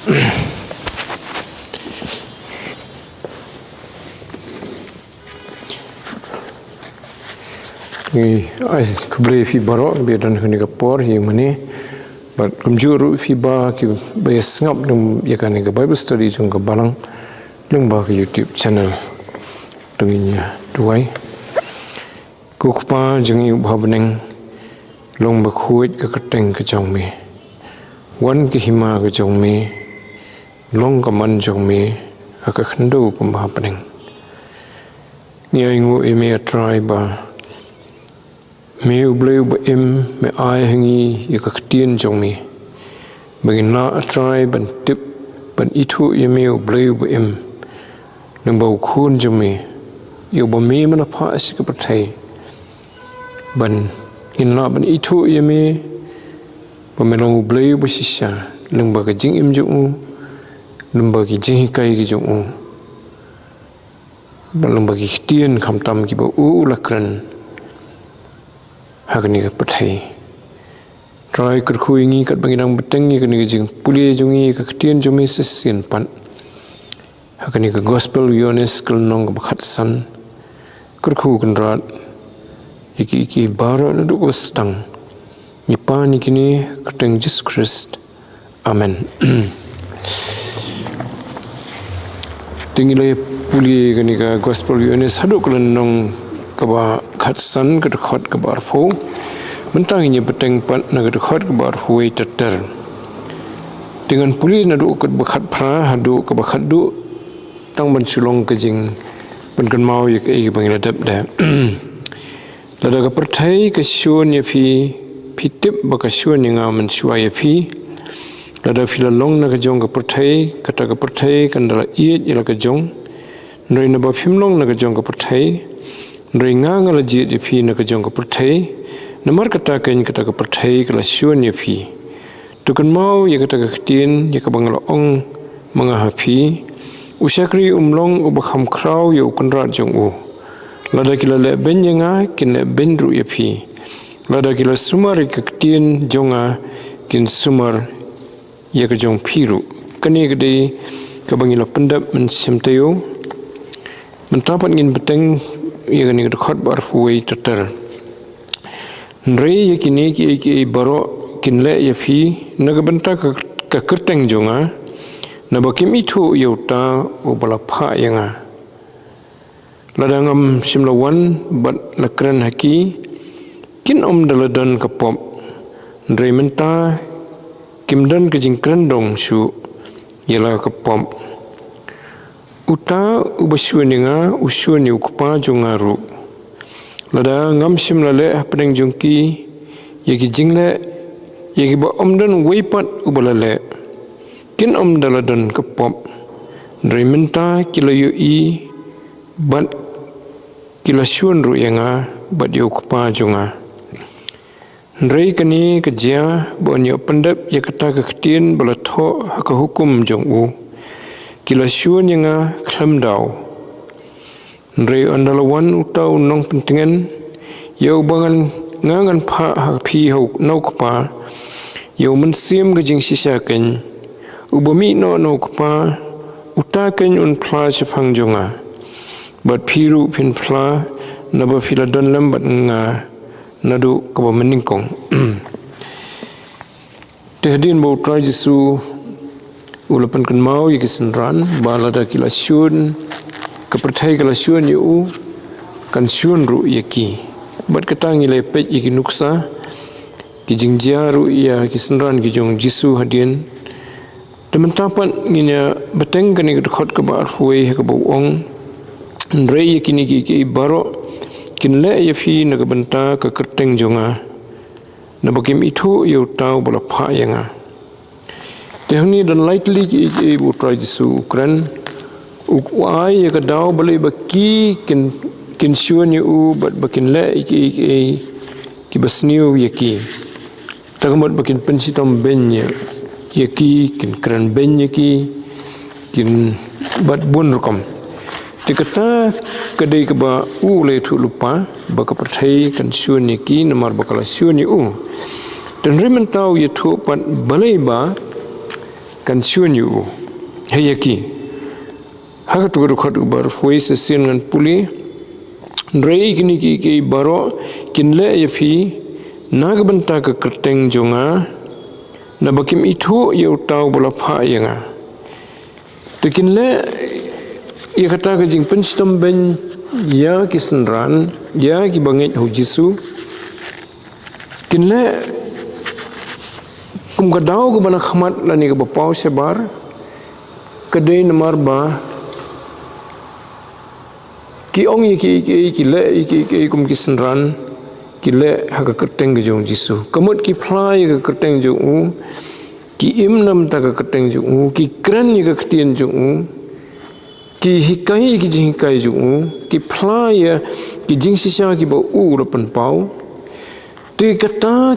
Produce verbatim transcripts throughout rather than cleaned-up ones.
Ngi ai khublei phi baroh ba don kane ka por hi mane. Bad kumjuh ruh phi ba ki ba ïa sngap ïa kane ka Bible study jong ka balang lyngba ka YouTube channel. Dang ïa duwai. Ko Kpa jong ngi uba ha bneng, long bakhuid ka kyrteng ka jong me. Wan ka hima ka jong me, long ka mon jong me ha ka khyndew kumba ha bneng. Ngi ainguh ïa me A Trai ba me U Blei uba im, me ai ha ngi ïa ka ktien jong me. Ba ngin lah A Trai ban tip, ban ithuh ïa me U Blei uba im. Lyngba u khun jong me, ïa uba me me la phah sha ka pyrthei. Ban ngin lah ban ithuh ïa me ba me long U Blei uba shisha, lyngba ka jingim jong u, lyngba ki jinghikai ki jong u, bad lyngba ki ktien khamtam kiba u la kren ha kane ka pyrthei. Trai, kyrkhu ïa ngi katba ngi dang bteng ïa kane ka jingpule jong ngi ïa ka ktien jong me shisien pat. Ha kane ka Gospel Ïoannis ka lynnong kaba khatsan. Kyrkhu Kynrad ïa ki, ïa ki baroh naduh kaba sdang. Ngi pan ïa kine ha ka kyrteng Jisu Khrist. Amen. Te ngi la pule kane ka Gospel Ïoannis haduh ka lynnong kaba khatsan, ka dkhot kaba arphew. Mynta ngin ïa bteng pat na ka dkhot kaba arphew wei ter ter. Te ngan pule naduh kaba khatphra haduh kaba khatduh, tang ban shu long ka jingpynkynmaw ïa kaei kaba ngi la dep de. Lada ka pyrthei ka shun ïa phi, phi tip ba ka shun ïa nga mynshuwa ïa phi. Lada phi la long na ka jong ka pyrthei, kata ka pyrthei kan da la ïeit ïa la ka jong. Hynrei naba phim long na ka jong ka pyrthei, hynrei nga nga la jied ïa phi na ka jong ka pyrthei. Namar kata keiñ kata ka pyrthei ka la shun ïa phi. To kynmaw ïa kata ka ktien ïa kaba nga la ong ma nga ha phi. U shakri um long uba kham khraw ïa u kynrad jong u. Lada ki la leh beiñ ïa nga, kin leh beiñ ruh ïa phi. Lada ki la sumar ïa ka ktien jong nga, kin sumar ïa ka jong phi ruh. Kane ka dei kaba ngi la pyndep mynshem taïew. Mynta pat ngin bteng ïa kane ka dkhot ba arphew wei ter ter. Hynrei ïa kine kiei kiei baroh kin leh ïa phi na ka bynta ka, ka kyrteng jong nga, naba kim ithuh ïa uta uba la phah ïa nga. Lada ngam shym la wan bad la kren ha ki, kin ym da la don ka pop. Hynrei mynta kim don ka jingkren dong shuh ïa la ka pop. Uta uba shun ïa nga, u shun ïa u Kpa jong nga ruh. Lada ngam shym la leh hapdeng jong ki ïa ki jingleh ïa kiba ym don uwei pat uba la leh, kin ym da la don ka pop. Hynrei mynta ki la ïohi bad ki la shun ruh ïa nga bad ïa u Kpa jong nga. Hynrei kane ka jia ba yn ïoh pyndep ïa kata ka ktien ba la thoh ha ka hukum jong u. Ki la shun ïa nga khlem daw. Hynrei ynda la wan uta u nongpyntngen, ïa uba ngan, nga ngan phah ha phi ha u, na u Kpa, ïa u Mynsiem ka jingshisha keiñ, uba mih noh na u Kpa, uta keiñ un phla shaphang jong nga. Bad phi ruh phin phla, naba phi la don lem bad nga naduh kaba mynnyngkong. Te hadien ba u Trai Jisu u la pynkynmaw ïa ki synran ba lada ki la shun, ka pyrthei ka la shun ïa u, kan shun ruh ïa ki. Bad kata ngi la peit ïa ki nuksa, ki jingjia ruh ïa ki synran ki jong Jisu hadien. Te mynta pat ngin ïa bteng kane ka dkhot kaba arphew wei ha kaba u ong, hynrei ïa kine kiei kiei baroh kin leh ïa phi na ka bynta ka kyrteng jong nga, naba kim ithuh ïa uta uba la phah ïa nga. Te hangne don lai tylli kiei kiei ba u Trai Jisu u kren, u, u ai ïa ka daw balei ba ki kin, kin shun ïa u bad ba kin leh ïa kiei kiei kiba sniew ïa ki. Te ka mut ba kin pynshitom beiñ ïa, ïa ki, kin kren beiñ ïa ki, kin bad bun rukom. Te kata ka dei kaba u la ïathuh lypa, ba ka pyrthei kan shun ïa ki, namar ba ka la shun ïa u. Te hynrei mynta u ïathuh pat balei ba kan shun ïa u. Hei ïa ki. Ha katu ka dkhot ka bar phew wei sa sien ngan pule. Hynrei kine kiei kiei baroh kin leh ïa phi na ka bynta ka kyrteng jong nga, naba kim ithuh ïa uta uba la phah ïa nga. Te kin leh ïa kata ka jingpynshitom beiñ ïa ki synran, ïa ki bangeit ha u Jisu. Kin leh kum ka daw kaba na khmat lane kaba paw shabar, ka dei namar ba ki ong ïa kiei kiei, ki leh ïa kiei kiei kum ki synran, ki leh ha ka kyrteng ka jong u Jisu. Ka mut ki phla ïa ka kyrteng jong u, ki im na ka bynta ka kyrteng jong u, ki kren ïa ka ktien jong u, ki hikai ïa ki jinghikai jong u, ki phla ïa ki jingshisha kiba u la pynpaw. Te kata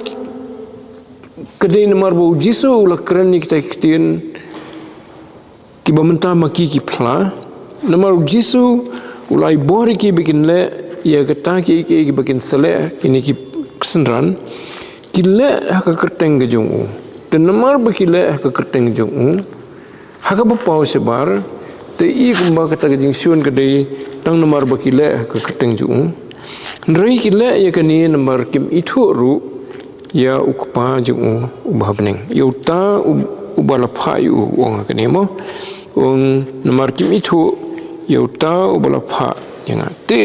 ka dei namar ba u Jisu u la kren ïa kita ki ktien kiba mynta ma ki ki phla. Namar u Jisu u la ai bor ïa ki ba kin leh ïa kata kiei kiei kiba kin sa leh kine ki synran, ki leh ha ka kyrteng ka jong u. Te namar ba ki leh ha ka kyrteng jong u, ha kaba paw shabar, te i kumba kata ka jingshun ka dei tang namar ba ki leh ha ka kyrteng jong u. Hynrei ki leh ïa kane namar kim ithuh ruh ïa u Kpa jong u uba ha bneng, ïa uta u, uba la phah ïa u, u ong ha kane mo. U ong namar kim ithuh ïa uta uba la phah ïa nga. Te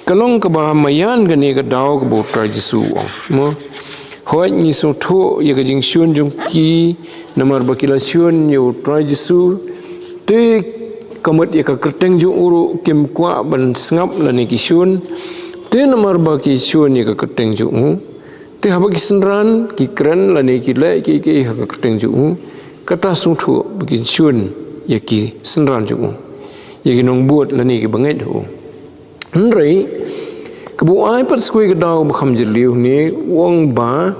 ka long kaba maïan kane ka daw kaba u Trai Jisu u ong mo. Hooid ngi sngewthuh ïa ka jingshun jong ki namar ba ki la shun ïa u Trai Jisu. Te ka mut ïa ka kyrteng jong u ruh kim kwah ban sngap lane ki shun. Te namar ba ki shun ïa ka kyrteng jong u, te haba ki synran ki kren lane ki leh kiei kiei ha ka kyrteng jong u, kata sngewthuh ba kin shun ïa ki synran jong u, ïa ki nongbud lane ki bangeit ha u. Hynrei kaba u ai pat sa kawei ka daw ba kham jylliew ne, u ong ba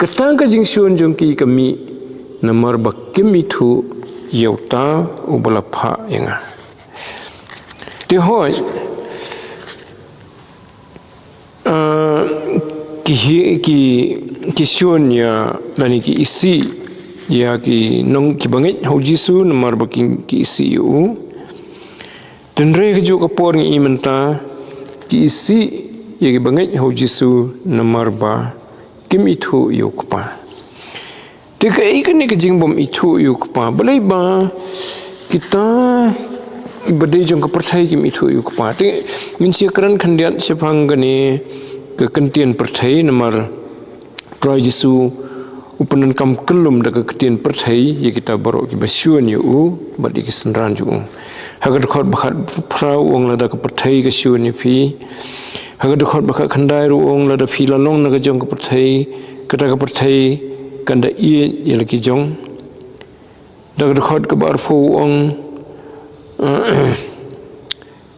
kata ka jingshun jong ki ka mih namar ba kim ithuh ïa uta uba la phah ïa nga. Te hooid, ah, ki hi-, ki, ki shun ïa lane ki isih ïa ki nong, ki bangeit ha u Jisu namar ba ki, ki isih ïa u. Te hynrei kajuh ka por ngi i mynta, ki isih ïa ki bangeit ha u Jisu namar ba kim ithuh ïa u Kpa. Te kaei kane ka jingbym ithuh ïa u Kpa? Balei ba kita kiba dei jong ka pyrthei kim ithuh ïa u Kpa? Te ngin sa ïakren khyndiat shaphang kane ka kyntien pyrthei namar Trai Jisu u pyndonkam kyllum da ka ktien pyrthei ïa kita baroh kiba shun ïa u bad ïa ki synran jong u. Ha ka dkhot ba khatphra u ong lada ka pyrthei ka shun ïa phi. Ha ka dkhot ba khatkhyndai ruh u ong lada phi la long na ka jong ka pyrthei, kata ka pyrthei kan da ïeit ïa la ki jong. Da ka dkhot kaba arphew u ong,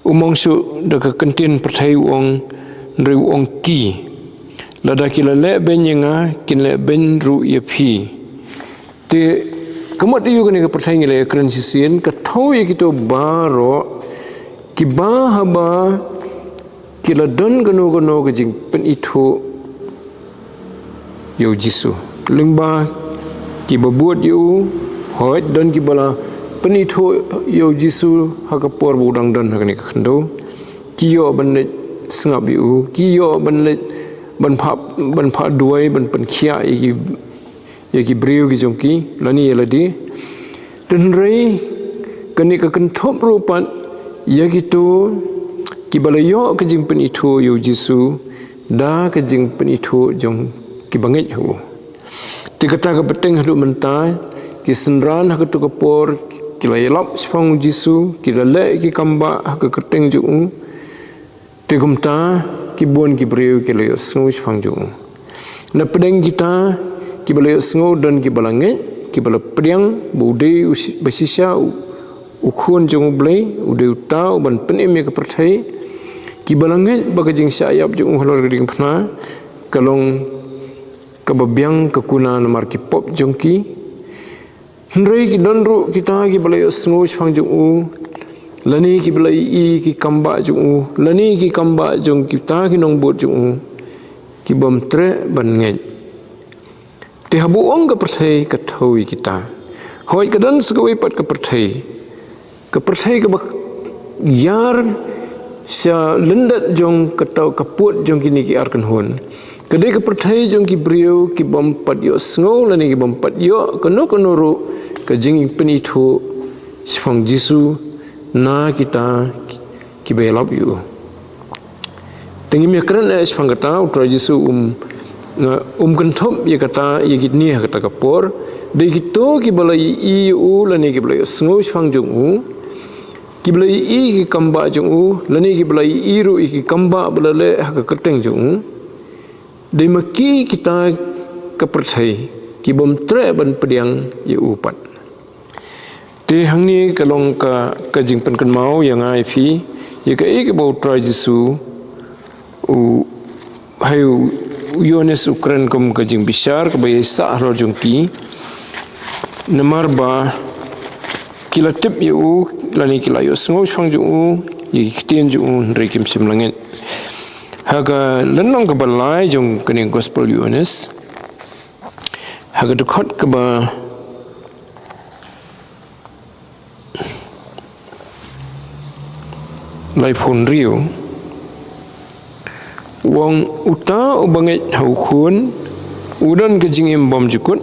u mong shuh da ka kyntien pyrthei u ong, hynrei u ong ki. Lada ki la leh beiñ ïa nga, kin leh beiñ ruh ïa phi. Te ka mut ïa kane ka pyrthei ngi la ïakren shisien, ka thew ïa kito baroh kiba haba ki la don kano kano ka jingpynithuh ïa u Jisu. Lyngba kiba bud ïa u, hooid don kiba la pynithuh ïa u Jisu ha ka por ba u dang don ha kane ka khyndew. Ki ïoh ban leit sngap ïa u, ki ïoh ban leit ban phah, ban phah duwai, ban pynkhiah ïa ki, ïa ki briew ki jong ki lane ïa lade. Te hynrei kane ka kynthup ruh pat ïa kito kiba la ïoh ka jingpynithuh ïa u Jisu da ka jingpynithuh jong ki bangeit ha u. Te kata ka bteng haduh mynta, ki synran ha katu ka por ki la ïalap shaphang u Jisu, ki la leh ki kambah ha ka kyrteng jong u. Te kumta ki bun ki briew ki la ïohsngew shaphang jong u. Na pdeng kita kiba la ïohsngew don kiba la ngeit, kiba la pdiang ba u dei u shi-, ba shisha u, u khun jong U Blei, u dei uta u ban pynim ïa ka pyrthei. Kiba la ngeit ba ka jingshah ïap jong u halor ka diengphna ka long kaba biang ka kuna namar ki pop jong ki. Hynrei ki don ruh kita kiba la ïohsngew shaphang jong u, lane kiba la ïohi ki kambah jong u, lane ki kambah jong kita ki nongbud jong u, kibym treh ban ngeit. Te haba u ong ka pyrthei ka thew ïa kita. Hooid, ka don sa kawei pat ka pyrthei, ka pyrthei kaba ïar sha lyndet jong kata ka pud jong kine ki ar kynhun. Ka dei ka pyrthei jong ki briew ki bym pat ïohsngew lane ki bym pat ïoh kano kano ruh ka jingpynithuh shaphang Jisu na kita kiba ïalap ïa u. Te ngim ïakren eh shaphang kata, U Trai Jisu um, um kynthup ïa kata, ïa kine ha kata ka por. Dei kito kiba la ïohi ïa u lane kiba la ïohsngew shaphang jong u, kiba la ïohi ki kambah jong u lane kiba la ïohi ruh ïa ki kambah ba la leh ha ka kyrteng jong u. Dei ma ki kita ka pyrthei ki bym treh ban pdiang ïa u pat. Te hangne ka long ka, ka jingpynkynmaw ïa nga ïa phi ïa kaei kaba U Trai Jisu u, ha u Ïoannis u kren kum ka jingbishar kaba ïaisah halor jong ki. Namar ba ki la tip ïa u lane ki la ïohsngew shaphang jong u ïa ki ktien jong u, hynrei kim shym la ngeit. Ha ka lynnong kaba lai jong kane ka Gospel Ïoannis, ha ka dkhot kaba laiphew hynriew, u ong, uta uba ngeit ha u Khun u don ka jingim bymjukut.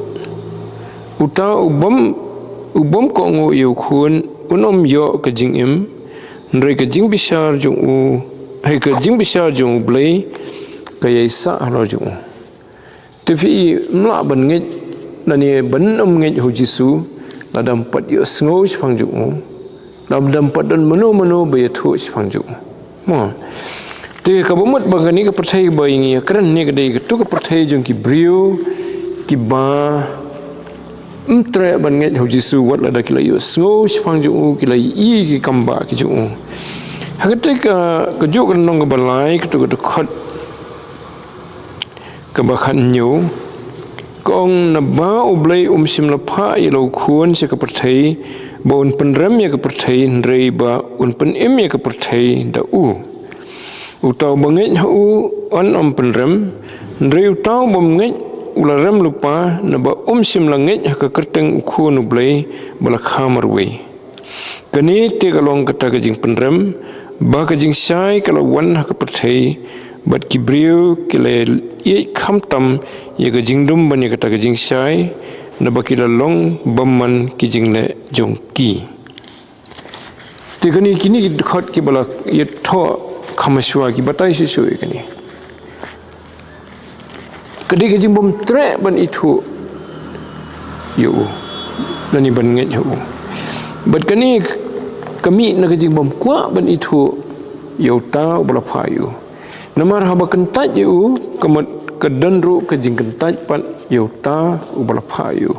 Uta u bym, u bym kohnguh ïa u Khun un ym ïoh ka jingim, hynrei ka jingbishar jong u, hei, ka jingbishar jong U Blei ka ïaisah halor jong u. Te phi ym lah ban ngeit lane ban ym ngeit ha u Jisu lada ym pat ïohsngew shaphang jong u, lada ym pat don mano mano ba ïathuh shaphang jong u. Mo. Te kaba mut ba kane ka pyrthei ba ngi ïakren ne ka dei kato ka pyrthei jong ki briew kiba ym treh ban ngeit ha u Jisu wat lada ki la ïohsngew shaphang jong u, ki la ïohi ki kambah ki jong u. Ha kata ka, kajuh ka lynnong kaba lai, kato ka dkhot kaba khathynñiew, ka ong, naba U Blei um shym la phah ïa la u Khun sha ka pyrthei ba un pynrem ïa ka pyrthei, hynrei ba un pynim ïa ka pyrthei da u. Uta uba ngeit ha u un ym pynrem, hynrei uta u bym ngeit u la rem lypa, naba um shym la ngeit ha ka kyrteng U Khun U Blei ba la kha marwei. Kane te ka long kata ka jingpynrem, ba ka jingshai ka la wan ha ka pyrthei, bad ki briew ki la ïeit khamtam ïa ka jingdum ban ïa kata ka jingshai, naba ki la long bymman ki jingleh jong ki. Te kane, kine ki dkhot kiba la ïathuh kham shuwa ki batai shuh shuh ïa kane. Ka dei ka jingbymtreh ban ithuh ïa u lane ban ngeit ha u. Bad kane ka mih na ka jingbymkwah ban ithuh ïa uta uba la phah ïa u. Namar haba kyntait ïa u, ka mut ka don ruh ka jingkyntait pat ïa uta uba la phah ïa u.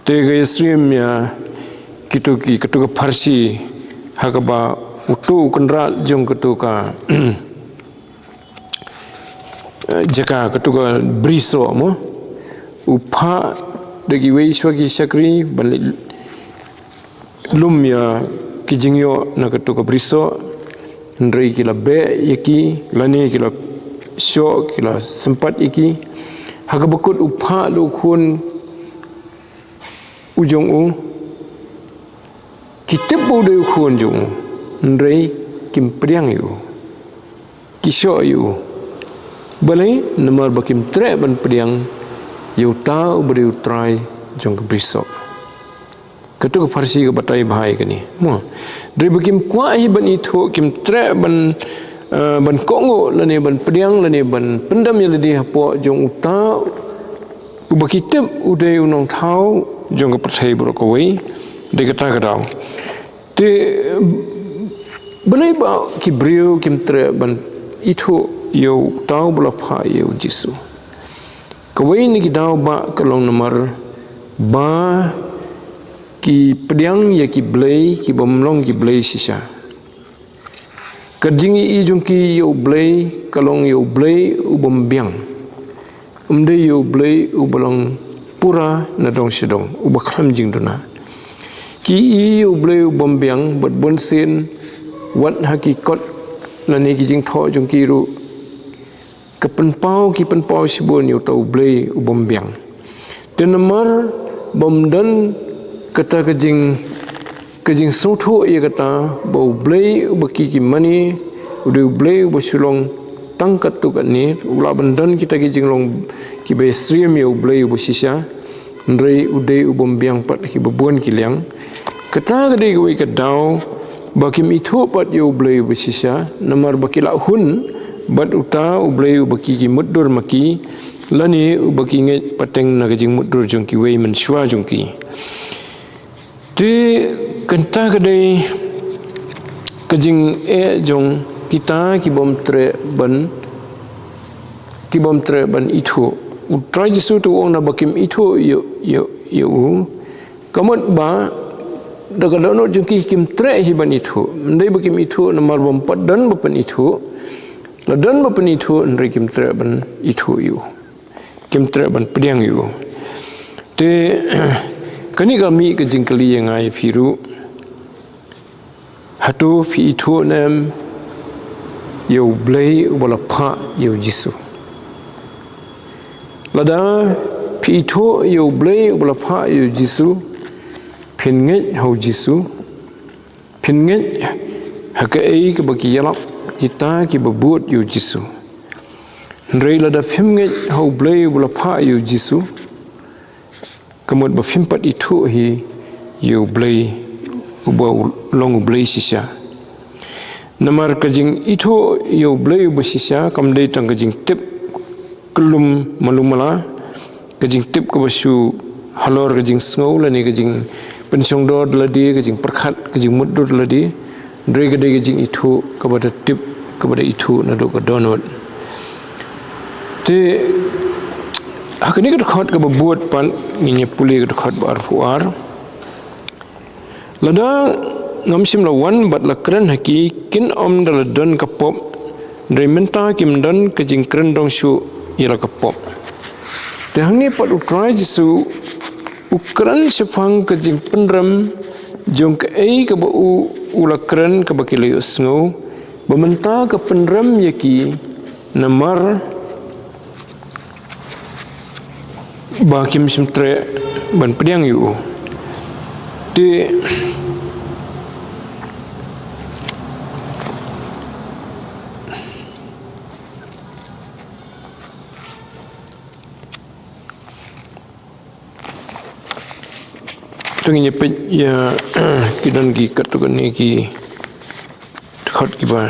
Te ka ïasyriem ïa kito ki, kato ka pharshi, ha kaba uto u kynrad jong kato ka jaka, kato ka brisoh mo, u phah da kiwei shuwa ki shakri ban leit lum ïa ki jingïoh na kato ka brisoh, hynrei ki la beh ïa ki, lane ki la shoh, ki la sympat ïa ki. Ha kaba kut u phah da u khun u jong u, ki tip ba u dei u khun jong u, hynrei kim pdiang ïa u, ki shoh ïa u. Balei? Namar ba kim treh ban pdiang ïa uta uba dei u trai jong ka brisoh. Kato ka pharshi ka batai bha ïa kane mo. Hynrei ba kim kwah hi ban ithuh, kim treh ban, eh, ban kohnguh lane ban pdiang lane ban pyndem ïa lade hapoh jong uta uba ki tip u dei u nongthaw jong ka pyrthei baroh kawei. Dei kata ka daw. Te balei ba ki briew kim treh ban ithuh ïa uta uba la phah ïa u Jisu? Kawei na ki daw ba ka long namar ba ki pdiang ïa ki blei ki bym long ki blei shisha. Ka jingïohi jong ki ïa u Blei ka long ïa u Blei u bym biang. Ym dei ïa u Blei uba long pura na dong sha dong, uba khlem jingduna. Ki ïohi ïa u Blei u bym biang, bad bunsien wat ha ki kot lane ki jingthoh jong ki ruh, ka pynpaw, ki pynpaw shibun ïa uta u Blei u bym biang. Te namar bym don kata ka jing, ka jingsngewthuh ïa kata ba U Blei uba ki ki mane u dei U Blei uba shu long tang katto katne, u lah ban don kita ki jinglong kiba ïasyriem ïa U Blei uba shisha, hynrei u dei u bym biang pat ha kiba bun ki liang. Kata ka dei kawei ka daw ba kim ithuh pat ïa U Blei uba shisha, namar ba ki la hun bad uta U Blei uba ki ki mutdur ma ki, lane uba ki ngeit pateng na ka jingmutdur jong kiwei mynshuwa jong ki. Te kata ka dei ka jingeh jong kita ki bym treh ban, ki bym treh ban ithuh. U Trai Jisu te u ong naba kim ithuh ïa, ïa, ïa u. Ka mut ba da ka dohnud jong ki kim treh hi ban ithuh. Ym dei ba kim ithuh namar bym pat don ba pynithuh. La don ba pynithuh hynrei kim treh ban ithuh ïa u. Kim treh ban pdiang ïa u. Te kane ka mih ka jingkylli ïa nga ïa phi ruh. Hato phi ithuh ne em ïa U Blei uba la phah ïa U Jisu? Lada phi ithuh ïa U Blei uba la phah ïa U Jisu, phin ngeit ha U Jisu, phin ngeit ha kaei kaba ki ïalap kita kiba bud ïa U Jisu. Hynrei lada phim ngeit ha U Blei uba la phah ïa U Jisu, ka mut ba phim pat ithuh hi ïa U Blei uba u long U Blei shisha. Namar ka jingithuh ïa U Blei uba shisha kam dei tang ka jingtip kyllum malu mala, ka jingtip kaba shu halor ka jingsngew lane ka jingpynshongdor da lade, ka jingpyrkhat, ka jingmutdur da lade. Hynrei ka dei ka jingithuh kaba da tip, kaba da ithuh naduh ka dohnud. Te ha kane ka dkhot kaba bud pat ngin ïa pule ka dkhot ba arphew ar. Lada ngam shym la wan bad la kren ha ki, kin ym da la don ka pop, hynrei mynta kim don ka jingkren dong shuh ïa la ka pop. Te hangne pat U Trai Jisu u kren shaphang ka jingpynrem jong kaei kaba u, u la kren kaba ki la ïohsngew, ba mynta ka pynrem ïa ki namar ba kim shym treh ban pdiang ïa u. Te to ngin ïa peit ïa ki don ki katto katne ki dkhot kiba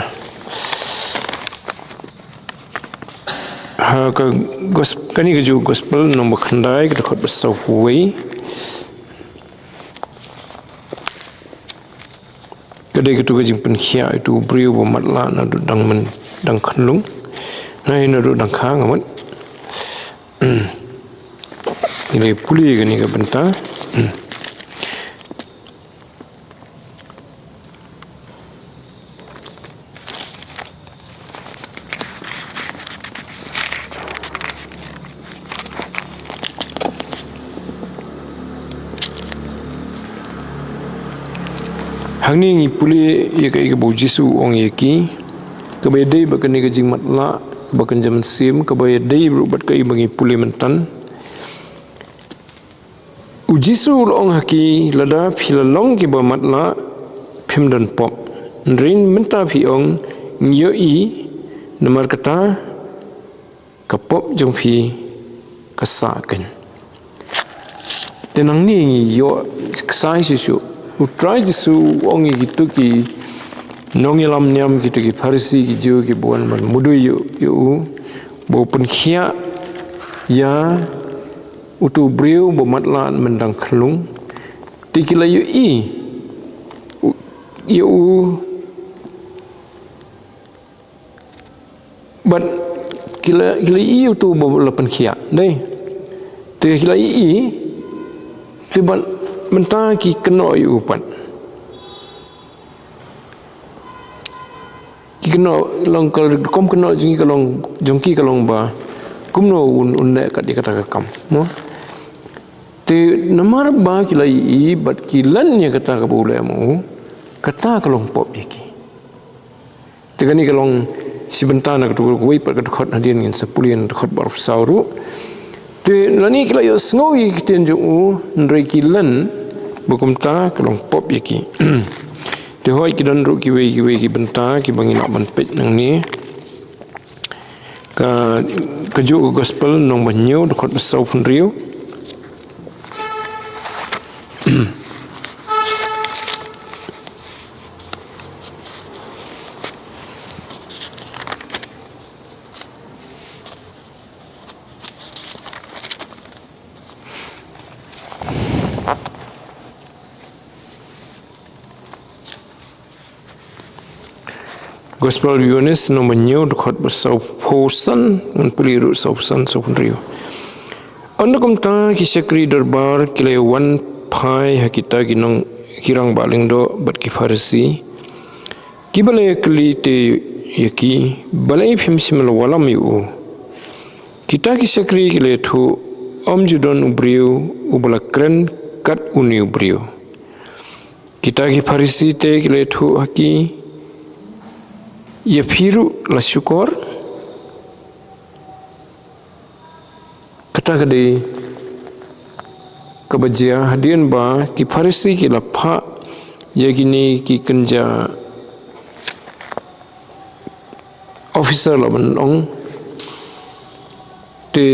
ha ka gos-, kane ka juh gospel nong ba khyndai ka dkhot ba saw wei. Ka dei katu ka jingpynkhiah ïa utu u briew ba matlah naduh dang myn, dang khyllung. Na hi naduh dang kha nga mut. Ngi la pule kane ka bynta. Hangne ngi pule ïa kaei kaba u Jisu u ong ïa ki, kaba ïadei bad kane ka jingmatlah kaba kynja mynsiem, kaba ïadei ruh bad kaei ba ngi pule mynta. U Jisu u la ong ha ki, lada phi la long kiba matlah, phim don pop. Hynrei mynta phi ong, ngi ïohi, namar kata ka pop jong phi ka sah keiñ. Te nangne ngi ïoh ksai shisha. U Trai Jisu u ong ïa kitu ki nongïalam niam, kitu ki Pharisi, ki Jiw, kiba wan ban mudui ïa u, ïa u, ba u pynkhiah ïa utu u briew ba matlah mynta dang khyllung. Te ki la ïohi ïa u, bad ki la, ki la ïohi utu ba la pynkhiah, dei. Te ki la ïohi, te bad mynta ki kynnoh ïa u pat. Ki kynnoh, long ka, kum kynnoh jong ki ka long, jong ki ka long ba kumno un, un leh kat ïa kata ka kam, mo? Te namar ba ki la ïohi bad ki len ïa kata kaba u leh ma u, kata ka long pop ïa ki. Te kane ka long shi bynta na katu kawei pat ka dkhot, hadien ngin sa pule na dkhot ba arphew saw ruh. Te lane ki la ïohsngew ïa ki ktien jong u, hynrei ki len ba kumta ka long pop ïa ki. Te hooid, ki don ruh kiwei kiwei ki bynta kiba ngi lah ban peit nangne. Ka, kajuh ka Gospel nong ba hynñiew, dkhot ba sawphew hynriew. Gospel Ïoannis nong ba hynñiew, dkhot ba sawphew san, ngan pule ruh sawphew san, sawphew hynriew. Ynda kumta ki shakri dorbar ki la ïawan phai ha kita ki nong, ki rangbah lyngdoh bad ki Pharisi, kiba la ïakylli te ïa ki, balei phim shym la wallam ïa u? Kita ki shakri ki la ïathuh, ym ju don u briew uba la kren kat une u briew. Kita ki Pharisi te ki la ïathuh ha ki, ïa phi ruh la shukor? Kata ka dei kaba jia hadien ba ki Pharisi ki la phah ïa kine ki kynja officer, la ban ong, te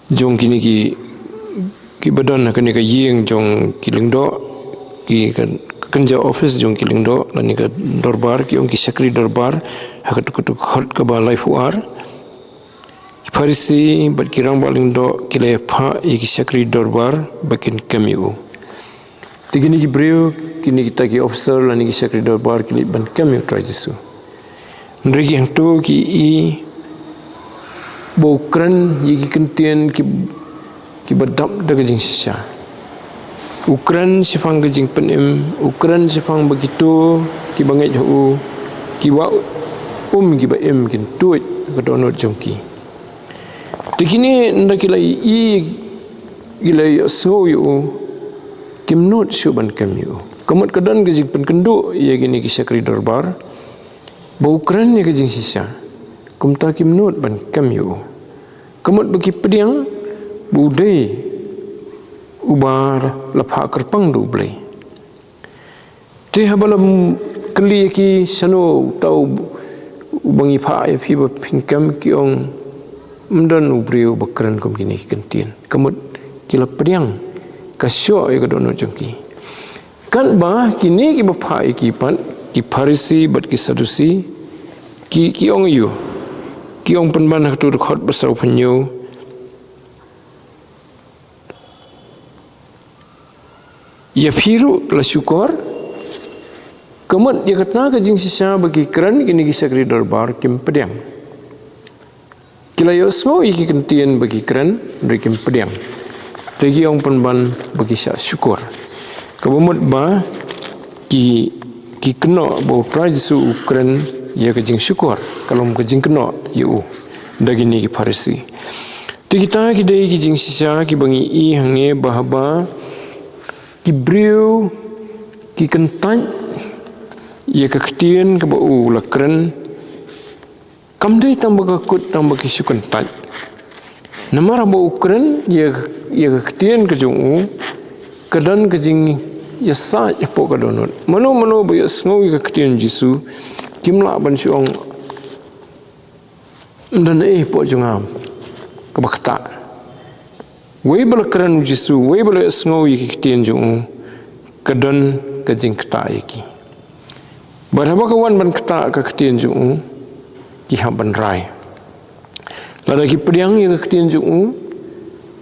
jong kine ki, kiba don ha kane ka ïing jong ki lyngdoh, ki ka, ka kynja office jong ki lyngdoh lane ka dorbar, ki ong ki shakri dorbar, ha katu, katu ka dkhot kaba laiphew ar. Ki Pharisi bad ki rangbah lyngdoh ki la ïa phah ïa ki shakri dorbar ba kin kem ïa u. Te kine ki briew, kine kita ki officer lane ki shakri dorbar ki leit ban kem ïa u Trai Jisu. Hynrei ki hangto ki ïohi ba u kren ïa ki ktien ki, kiba dap da ka jingshisha. U kren shaphang ka jingpynim, u kren shaphang ba kito kiba ngeit ha u ki wah um, kiba im kin tuid ka dohnud jong ki. Te kine ynda ki la ïohi, ki la ïohsngew ïa u, kim nud shuh ban kem ïa u. Ka mut ka don ka jingpynkynduh ïa kine ki shakri dorbar ba u kren ïa ka jingshisha, kumta kim nud ban kem ïa u. Ka mut ba ki pdiang ba u dei uba la phah kyrpang da U Blei. Te haba la kylli ïa ki, shano uta uba ngi phah ïa phi ba phin kem, ki ong, ym don u briew ba kren kum kine ki ktien. Ka mut ki la pdiang ka shoh ïa ka dohnud jong ki. Katba kine kiba phah ïa ki pat, ki Pharisi bad ki Sadusi, ki, ki ong aïu? Ki ong pynban ha katu ka dkhot ba sawphew hynñiew, ïa phi ruh la shukor? Ka mut ïa kata ka jingshisha ba ki kren, kine ki shakri dorbar kim pdiang. Ki la ïohsngew ïa ki ktien ba ki kren, hynrei kim pdiang. Te ki ong pynban ba ki shah shukor. Kaba mut ba ki, ki kynnoh ba u Trai Jisu u kren ïa ka jingshukor, ka long ka jingkynnoh ïa u da kine ki Pharisi. Te kita ki dei ki jingshisha kiba ngi ïohi hangne, ba haba ki briew ki kyntait ïa ka ktien kaba u la kren, kam dei tang ba ka kut tang ba ki shu kyntait. Namar haba u kren ïa, ïa ka ktien ka jong u, ka don ka jingïasaid hapoh ka dohnud. Mano mano ba ïohsngew ïa ka ktien Jisu, kim lah ban shu ong, ym don ei hapoh jong nga kaba ktah. Wei ba la kren u Jisu, wei ba la ïohsngew ïa ki ktien jong u, ka don ka jingktah ïa ki. Bad haba ka wan ban ktah ka ktien jong u, ki hap ban rai. Lada ki pdiang ïa ka ktien jong u,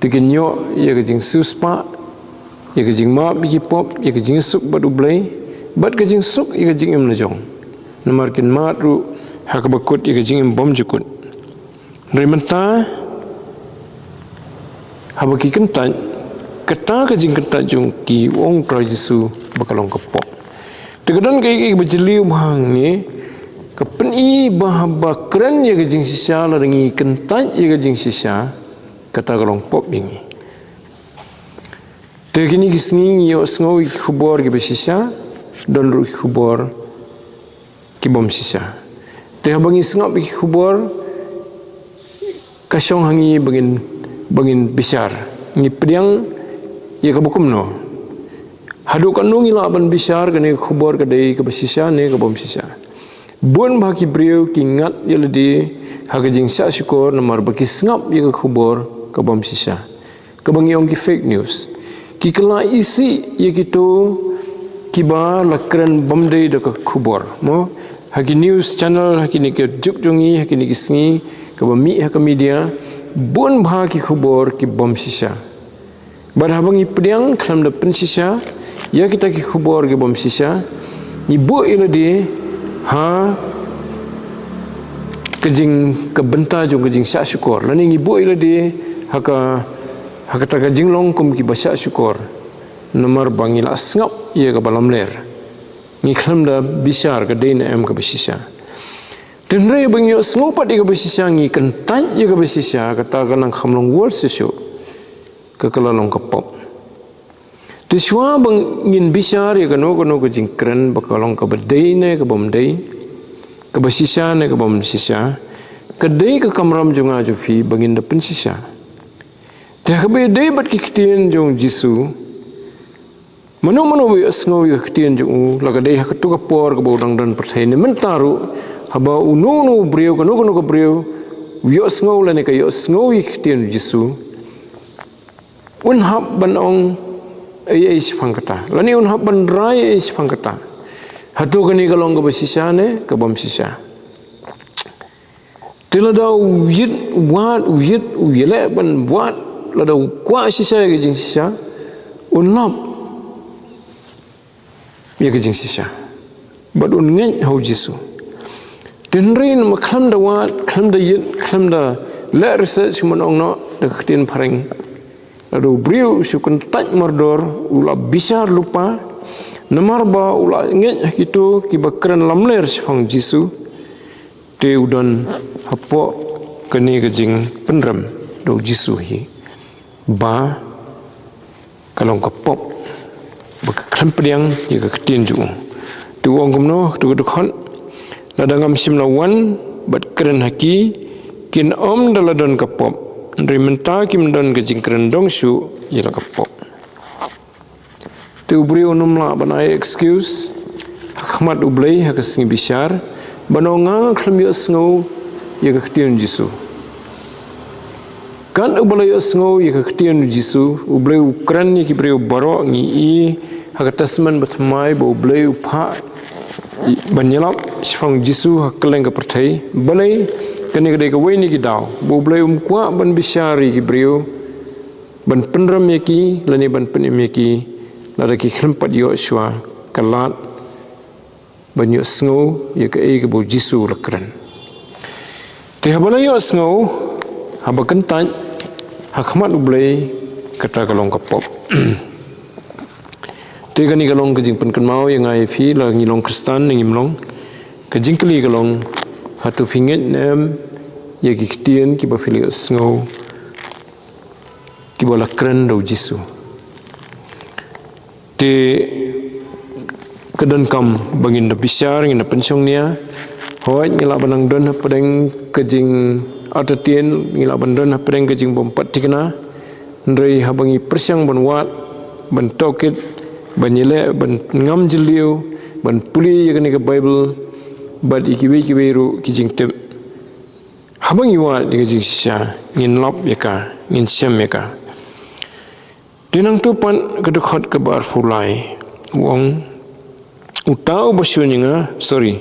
te kin ïoh ïa ka jingsiewspah, ïa ka jingmap ïa ki pop, ïa ka jingsuk bad U Blei, bad ka jingsuk ïa ka jingim la jong. Namar kin mad ruh ha kaba kut ïa ka jingim bymjukut. Hynrei mynta, haba ki kyntait, kata ka jingkyntait jong ki, u ong u Trai Jisu ba ka long ka pop. Te ka don kaei kaei kaba jylliew bha hangne, ka pyni ba haba kren ïa ka jingshisha, lada ngi kyntait ïa ka jingshisha, kata ka long pop ïa ngi. Te kine ki sngi ngi ïohsngew ïa ki khubor kiba shisha, don ruh ki khubor ki bym shisha. Te haba ngi sngap ïa ki khubor, Ka shong ha ngi ba ngin, ba ngin bishar. Ngi pdiang ïa kaba kumno. Haduh katno ngi lah ban bishar kane ka khubor ka dei kaba shisha ne ka bym shisha. Bun bah ki briew ki ngat ïa lade ha ka jingshah shukor namar ba ki sngap ïa ka khubor ka bym shisha. Kaba ngi ong ki fake news. Ki kylla isih ïa kito kiba la kren bym dei da ka khubor. Mo, ha ki news channel, ha kine ki juk jong ngi, ha kine ki sngi, kaba mih ha ka media, bun bah ki khubor ki bym shisha. Bad haba ngi pdiang khlem da pynshisha ïa kita ki khubor ki bym shisha, ngi buh ïa lade ha ka jing, ka bynta jong ka jingshah shukor. Lane ngi buh ïa lade ha ka, ha kata ka jinglong kum kiba shah shukor. Namar ba ngi la sngap ïa kaba lamler. Ngi khlem da bishar ka dei ne em kaba shisha. Hynrei ba ngi ïohsngew pat ïa kaba shisha, ngi kyntait ïa kaba shisha, kata ka nang kham long worse shuh. Ka, ka la long ka pop. Te shuwa ba ngin bishar ïa kano kano ka jingkren ba ka long kaba dei ne ka bym dei, kaba shisha ne ka bym shisha, ka dei ka kamram jong nga jong phi ba ngin da pynshisha. Te haba ïadei bad ki ktien jong u Jisu, mano mano ba ïohsngew ïa ka ktien jong u, la ka dei ha kato ka por kaba u dang don pyrthei ne mynta ruh, haba uno uno u briew, kano kano ka briew u ïohsngew lane ka ïohsngew ïa ka ktien u Jisu, un hap ban ong ei ei shaphang kata, lane un hap ban rai ei shaphang kata. Hato kane ka long kaba shisha ne ka bym shisha? Te lada u ïit wad, u ïit, u ïaleh ban wad, lada u kwah shisha ïa ka jingshisha, un lap ïa ka jingshisha. Bad un ngeit ha u Jisu. Te hynrei namar khlem da wad, khlem da ïit, khlem da leh research, kumno ong noh da ka ktien phareng, lada u briew u shu kyntait mardor, u la bishar lypa, namar ba u la ngeit ha kito kiba kren lamler shaphang u Jisu. Te u don hapoh kane ka jingpynrem da u Jisu hi, ba ka long ka pop ba ka khlem pdiang ïa ka ktien jong u. Te u ong kumno, to ka dkhot, lada ngam shym la wan bad kren ha ki, kin ym da la don ka pop. Hynrei mynta kim don ka jingkren dong shuh ïa la ka pop. Te u briew un ym lah ban ai excuse ha khmat U Blei ha ka sngi bishar, ban ong nga khlem ïohsngew ïa ka ktien u Jisu. Kat uba la ïohsngew ïa ka ktien u Jisu, U Blei u kren ïa ki briew baroh. Ngi i ha ka Testament Bathymmai ba U Blei u phah ban ïalap shaphang u Jisu ha kylleng ka pyrthei. Balei? Kane ka dei kawei na ki daw ba U Blei um kwah ban bishar ïa ki briew, ban pynrem ïa ki lane ban pynim ïa ki, lada ki khlem pat ïoh shuwa ka lad ban ïohsngew ïa kaei kaba u Jisu u la kren. Te haba la ïohsngew, haba kyntait ha khmat U Blei, kata ka long ka pop. Te kane ka long ka jingpynkynmaw ïa nga ïa phi, la ngi long Khristan ne ngim long. Ka jingkylli ka long, hato phi ngeit ne em ïa ki ktien kiba phi la ïohsngew, kiba la kren da u Jisu? Te ka donkam ba ngin da bishar, ngin da pynshong nia. Hooid, ngi lah ban nang don hapdeng ka jingartatien, ngi lah ban don hapdeng ka jingbympat thikna. Hynrei haba ngi pyrshang ban wad, ban tohkit, ban ïaleh, ban ngam jylliew, ban pule ïa kane ka Baibl bad ïa kiwei kiwei ruh ki jingtip, haba ngi wad ïa ka jingshisha, ngin lap ïa ka, ngin shem ïa ka. Te nangta pat ka dkhot kaba arphew lai, u ong, uta uba shun ïa nga, sorry.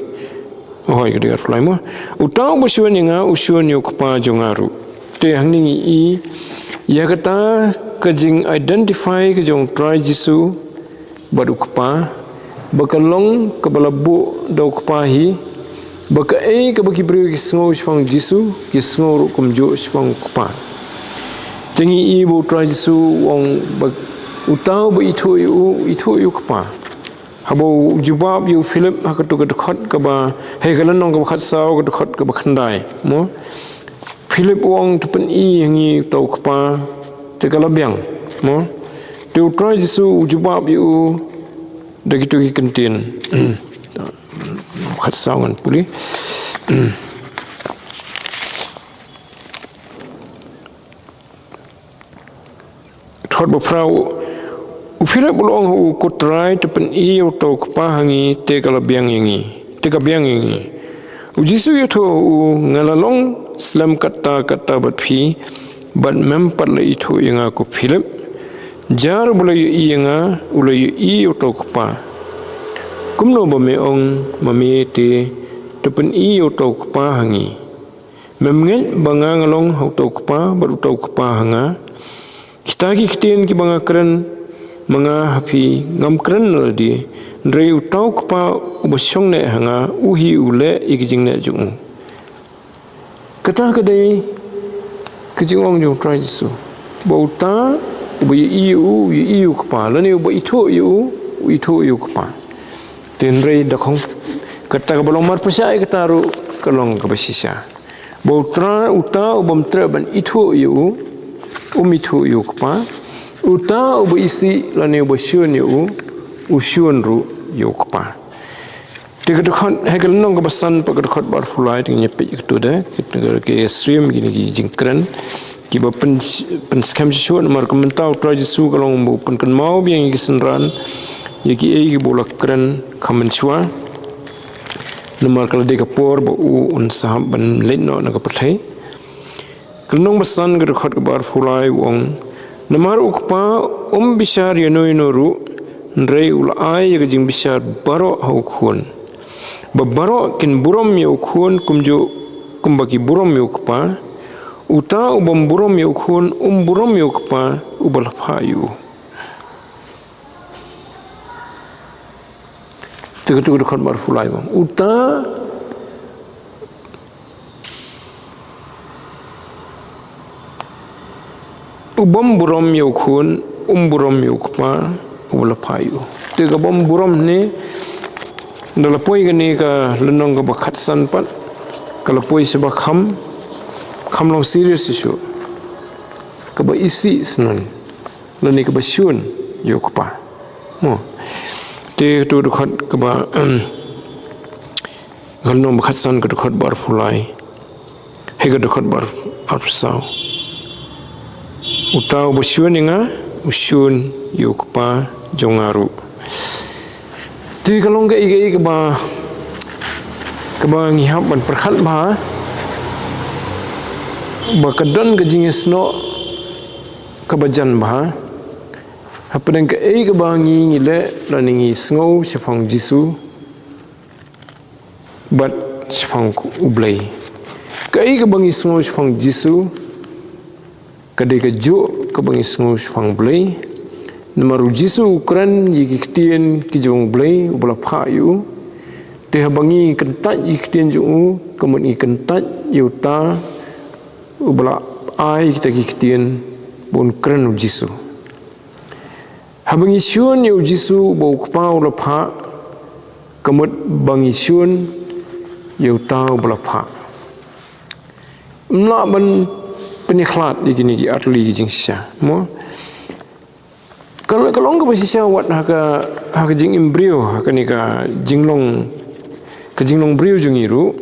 Hooid, ka dei arphew lai mo. Uta uba shun ïa nga u shun ïa u Kpa jong nga ruh. Te hangne ngi i ïa kata ka jing-identify ka jong u Trai Jisu bad u Kpa, ba ka long kaba la buh da u Kpa hi, ba kaei kaba ki briew ki sngew shaphang u Jisu, ki sngew ruh kumjuh shaphang u Kpa. Te ngi i ba u Trai Jisu u ong ba uta uba ithuh ïa u, ithuh ïa u Kpa. Haba u jubab ïa u Philip ha katu ka dkhot kaba, ha ka lynnong kaba khatsaw, ka dkhot kaba khyndai mo. Philip u ong, to pyni ha ngi uta u Kpa te ka la biang mo. Te u Trai Jisu u jubab ïa u da kitu ki kyntien. Khatsaw ngan pule. Dkhot ba phra, u Philip u la ong ha u, Ko Trai, to pyni ïa uta u kpa ha ngi, te ka la biang ïa ngi, te ka biang ïa ngi. U Jisu u ïathuh ha u, Nga la long slem katta katta bad phi, bad mem pat la ithuh ïa nga, ko Philip? Jar uba la ïohi ïa nga, u la ïohi ïa uta u kpa. Kumno ba me ong ma me te, To pyni ïa uta u kpa ha ngi? Mem ngeit ba nga, nga long ha uta u kpa, bad uta u kpa ha nga? Kita ki ktien kiba nga kren ma nga ha phi, ngam kren na lade, hynrei uta u kpa uba shong neh ha nga, u hi u leh ïa ki jingneh jong u. Kata ka dei ka jingong jong u Trai Jisu, ba uta uba ïohi ïa u, u ïohi ïa u kpa, lane uba ithuh ïa u, u ithuh ïa u kpa. Te hynrei da khong kata kaba long marpyrshah ïa kata ruh ka long kaba shisha, ba uta, uta u bym treh ban ithuh ïa u, um ithuh ïa u kpa. Uta uba isih lane uba shun ïa u, u shun ruh ïa u kpa. Te ka dkhot, ha ka lynnong kaba san bad ka dkhot ba arphew lai, te ngin ïa peit ïa kata de, kita ki ïasyriem, kine ki jingkren kiba pyn, pynskhem shisha, namar ka mynta u Trai Jisu ka long ba u pynkynmaw biang ïa ki synran ïa kiei kiba u la kren kham mynshuwa. Namar ka la dei ka por ba u un sa hap ban leit noh na ka pyrthei. Ka lynnong ba san, ka dkhot kaba arphew lai, u ong, Namar u kpa um bishar ïano ïano ruh, hynrei u la ai ïa ka jingbishar baroh ha u khun, ba baroh kin burom ïa u khun kumjuh kumba ki burom ïa u kpa. Uta u bym burom ïa u khun, um burom ïa u kpa uba la phah ïa u. Te kata ka dkhot ba arphew lai, u ong, uta u bym burom ïa u khun, um burom ïa u kpa uba la phah ïa u. Te ka bym burom ne, da la poi kane ka lynnong kaba khatsan pat, ka la poi sha ba kham, kham long serious issue, kaba isih synon, lane kaba shun ïa u kpa. Mo. Te kata ka dkhot kaba, em, ka lynnong ba khatsan, ka dkhot ba arphew lai, ha ka dkhot ba arphew saw, uta uba shun ïa nga, u shun ïa u kpa jong nga ruh. Te ka long kaei kaei kaba, kaba ngi hap ban pyrkhat bha, ba ka don ka jingïasnoh kaba jan bha hapdeng kaei kaba ngi, ngi leh lane ngi sngew shaphang Jisu bad shaphang U Blei. Kaei kaba ngi sngew shaphang Jisu, ka dei kajuh kaba ngi sngew shaphang Blei. Namar u Jisu u kren ïa ki ktien ki jong Blei uba la phah ïa u. Te haba ngi kyntait ïa ki ktien jong u, ka mut ngi kyntait ïa uta uba la ai kita ki ktien ba un kren, u Jisu. Haba ngi shun ïa u Jisu uba u Kpa u la phah, ka mut ba ngi shun ïa uta uba la phah. Ym lah ban pynïakhlad ïa kine ki artylli ki jingshisha, mo. Ka, ka long kaba shisha wat ha ka, ha ka jingim briew, ha kane ka jinglong, ka jinglong briew jong ngi ruh.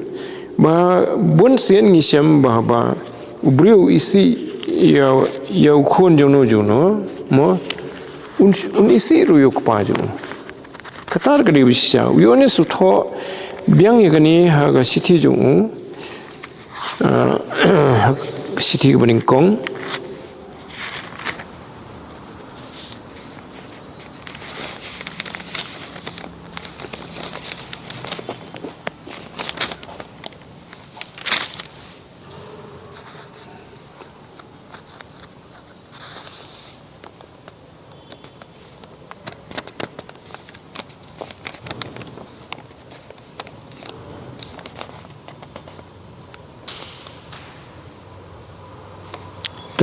Ba bunsien ngi shem ba, ba u briew u isih ïa, ïa u khun jongno jongno, mo, un, un isih ruh ïa u kpa jong u. Kata ka dei ba shisha. U Ïoannis u thoh biang ïa kane ha ka shithi jong u. Ah, ha ka shithi kaba nyngkong.